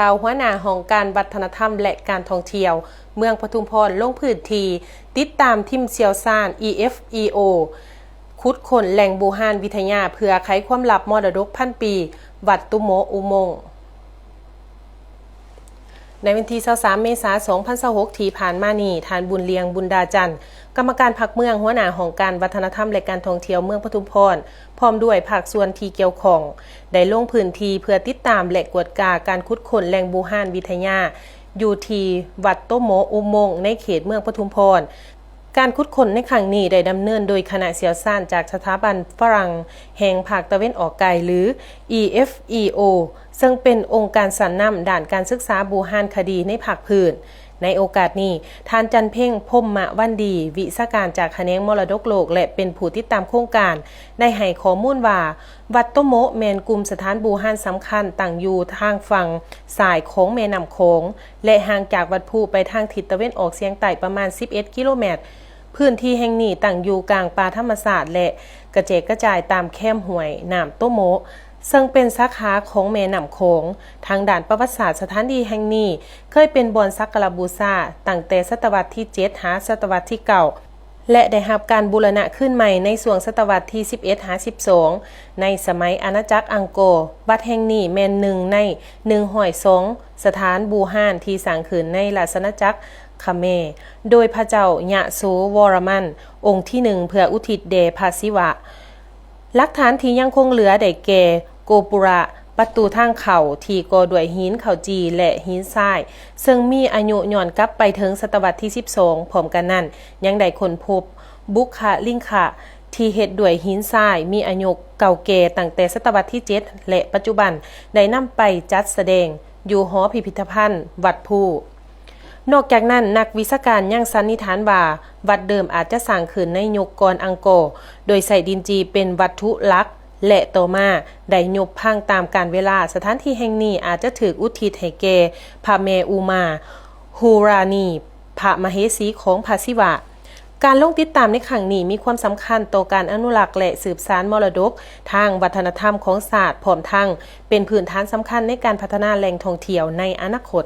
ກ່າວ, ຫົວໜ້າຫ້ອງການວັດທະນະທຳ ແລະ ການທ່ອງທ່ຽວເມືອງປະທຸມພອນ ລົງພື້ນທີ່ຕິດຕາມທີມຊ່ຽວຊານ ອີ ເອັຟ ອີ ໂອ ຂຸດຄົ້ນແຫຼ່ງບູຮານວິທະຍາ ເພື່ອໄຂຄວາມລັບມໍລະດົກພັນປີ ວັດຕຸໂມອຸມົງ. ໃນວັນທີຊາວສາມ ເມສາ ສອງພັນຊາວຫົກ ທີ່ຜ່ານມານີ້, ທ່ານ ບຸນລຽງ ບຸນດາຈັນ, ກຳມະການພັກເມືອງ, ຫົວໜ້າຫ້ອງການວັດທະນະທຳ ແລະ ການທ່ອງທ່ຽວເມືອງປະທຸມພອນ, ພ້ອມດ້ວຍພາກສ່ວນທີ່ກ່ຽວຂ້ອງ ໄດ້ລົງພື້ນທີ່ເພື່ອຕິດຕາມ ແລະ ກວດກາການຂຸດຄົ້ນແຫຼ່ງບູຮານວິທະຍາ ຢູ່ທີ່ວັດໂຕໂມອຸມົງ ໃນເຂດເມືອງປະທຸມພອນ. ການຂຸດຄົ້ນໃນຄັ້ງນີ້ໄດ້ດຳເນີນໂດຍຄະນະຊ່ຽວຊານຈາກສະຖາບັນຝຣັ່ງແຫ່ງພາກຕາເວັນອອກໄກ ຫຼື ອີ ເອັຟ ອີ ໂອ ເຊິ່ງເປັນອົງການຊັ້ນນຳດ້ານການສຶກສາບູຮານຄະດີໃນພາກພື້ນ. ໃນໂອກາດນີ້, ທ່ານ ຈັນເພັງ ພົມມະວັນດີ, ວິຊາການຈາກຂະແໜງມໍລະດົກໂລກ ແລະ ເປັນຜູ້ຕິດຕາມໂຄງການ, ໄດ້ໃຫ້ຂໍ້ມູນວ່າ ວັດໂຕໂມະແມ່ນກຸ່ມສະຖານບູຮານສຳຄັນ ຕັ້ງຢູ່ທາງຝັ່ງຊ້າຍຂອງແມ່ນ້ຳຂອງ ແລະ ຫ່າງຈາກວັດພູໄປທາງທິດຕາເວັນອອກສຽງໃຕ້ປະມານສິບເອັດກິໂລແມັດ. ພື້ນທີ່ແຫ່ງນີ້ຕັ້ງຢູ່ກາງປ່າທຳມະຊາດ ແລະ ກະແຈກກະຈາຍຕາມແຄມຫ້ວຍນ້ຳໂຕໂມະ ເຊິ່ງເປັນສາຂາຂອງແມ່ນ້ຳຂອງ. ທາງດ້ານປະຫວັດສາດ, ສະຖານທີ່ແຫ່ງນີ້ເຄີຍເປັນບ່ອນສັກກາລະບູຊາຕັ້ງແຕ່ສະຕະວັດທີເຈັດ ຫາສະຕະວັດທີເກົ້າ ແລະ ໄດ້ຮັບການບູລະນະຄືນໃໝ່ໃນຊ່ວງສະຕະວັດທີສິບເອັດ ຫາ ສິບສອງ ໃນສະໄໝອານາຈັກອັງກໍ. ວັດແຫ່ງນີ້ແມ່ນໜຶ່ງໃນໜຶ່ງຮ້ອຍສອງສະຖານບູຮານທີ່ສ້າງຂຶ້ນໃນລາຊະອານາຈັກຂະແມ ໂດຍພະເຈົ້າຍະໂສວໍລະມັນ ອົງທີໜຶ່ງ ເພື່ອອຸທິດແດ່ພະສິວະ. ຫຼັກຖານທີ່ຍັງຄົງເຫຼືອໄດ້ແກ່ ໂກປຸລະ, ປະຕູທາງເຂົ້າທີ່ກໍ່ດ້ວຍຫີນເຂົ້າຈີ່ ແລະ ຫີນຊາຍ ເຊິ່ງມີອາຍຸຍ້ອນກັບໄປເຖິງສະຕະວັດທີສິບສອງ. ພ້ອມກັນນັ້ນ, ຍັງໄດ້ຄົ້ນພົບບຸກຄະລິງຄະທີ່ເຮັດດ້ວຍຫີນຊາຍ ມີອາຍຸເກົ່າແກ່ຕັ້ງແຕ່ສະຕະວັດທີເຈັດ ແລະ ປັດຈຸບັນໄດ້ນຳໄປຈັດສະແດງຢູ່ຫໍພິພິທະພັນວັດພູ. ນອກຈາກນັ້ນ, ນັກວິຊາການຍັງສັນນິຖານວ່າ ວັດເດີມອາດຈະສ້າງຂຶ້ນໃນຍຸກກ່ອນອັງກໍ ໂດຍໃຊ້ດິນຈີ່ເປັນວັດຖຸຫຼັກ ແລະ ຕໍ່ມາໄດ້ຍຸບພັງຕາມການເວລາ. ສະຖານທີ່ແຫ່ງນີ້ອາດຈະຖືກອຸທິດໃຫ້ແກ່ພະແມ່ອຸມາ ຮູຣານີ ພະມະເຫສີຂອງພະສິວະ. ການລົງຕິດຕາມໃນຄັ້ງນີ້ມີຄວາມສຳຄັນຕໍ່ການອະນຸລັກ ແລະ ສືບສານມໍລະດົກທາງວັດທະນະທຳຂອງຊາດ, ພ້ອມທັງເປັນພື້ນຖານສຳຄັນໃນການພັດທະນາແຫຼ່ງທ່ອງທ່ຽວໃນອະນາຄົດ.